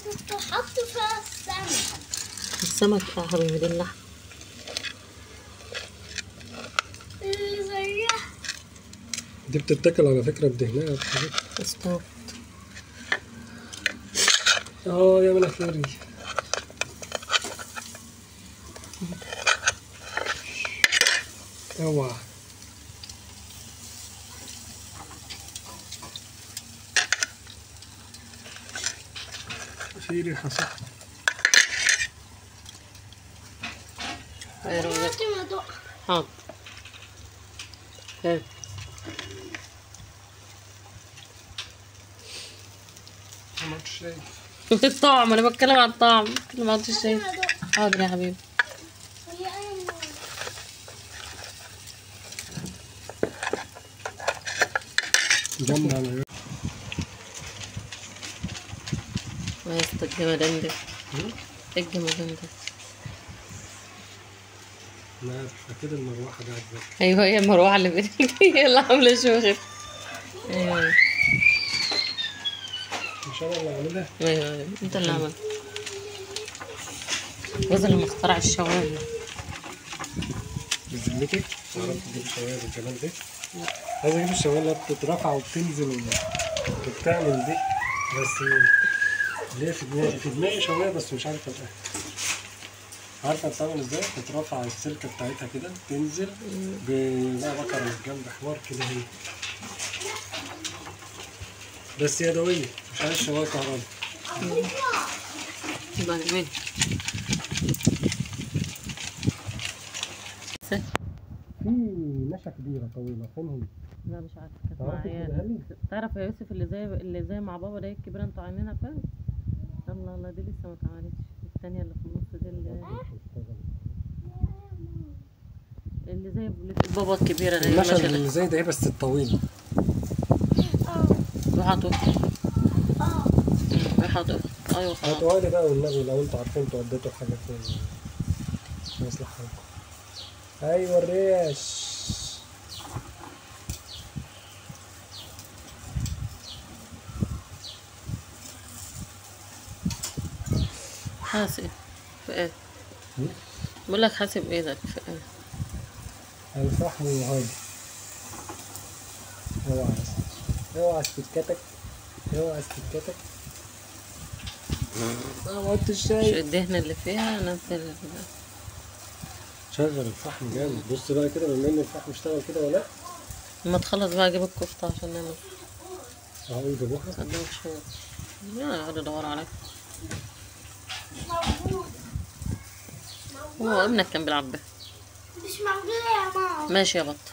كنت حاطه فيها السمك. السمك يا حبيبي دي اللحمة اللي زيها دي بتتاكل على فكرة بدهنها. استوت. اه يا مناخيري. اوعى في ريحة صح. حاضر. ما عدتش شايف الطعم، انا بتكلم عن الطعم، ما عدتش شايف. حاضر يا حبيبي. جامدة على يا اسطى الجمدان ده. ايه الجمدان ده؟ ما عارف، اكيد المروحة دي عجبتك. ايوه هي المروحة اللي بإيدك هي اللي عاملة شغل. ايوه مش انا اللي عاملها؟ ايوه انت اللي عاملها. جوز اللي مخترع الشوايه. بذمتك تعرفي تجيب شوايه بالجمال ده؟ عايز اجيب الشوايه اللي بتترفع وبتنزل وبتعمل دي، بس ليه في دماغي شوايه بس مش عارف ابقى عارفه بتعمل ازاي. بترفع السلكه بتاعتها كده تنزل بقى بكره من الجنب حوار كده، هي بس يدوية، مش عايز شوايه كهرباء. يبقى في نشا كبيرة طويلة، فين هي؟ لا مش عارفه، كانت معايا. تعرف يا يوسف اللي زي مع بابا ده الكبيرة انتوا عاملينها فين؟ الله الله دي لسه ما اتعملتش. الثانية اللي في النص دي اللي زي بابا الكبيرة اللي النشا اللي زي ده بس الطويلة. روح هاتوها. روح هاتوها. ايوه خلاص هاتوها لي بقى والنبي، لو انتوا عارفين انتوا وديتوا حاجة فين يصلح حالكم. ايوه الريش. حاسب في ايه؟ بقول لك حاسب ايدك في ايه؟ الفحم وهادي. اوعى اوعى سكتك، اوعى سكتك. ما عدتش شايف الدهن اللي فيها. نزل شغل الفحم جامد. بص بقى كده، بما ان الفحم اشتغل كده ولا لا؟ لما تخلص بقى اجيب الكفتة عشان نعمل. اهو يجيبوها. صدقني شوية. لا اقعد ادور عليها. هو ابنك كان بيلعب بيها. مش موجودة يا ماما. ماشي يا بطه.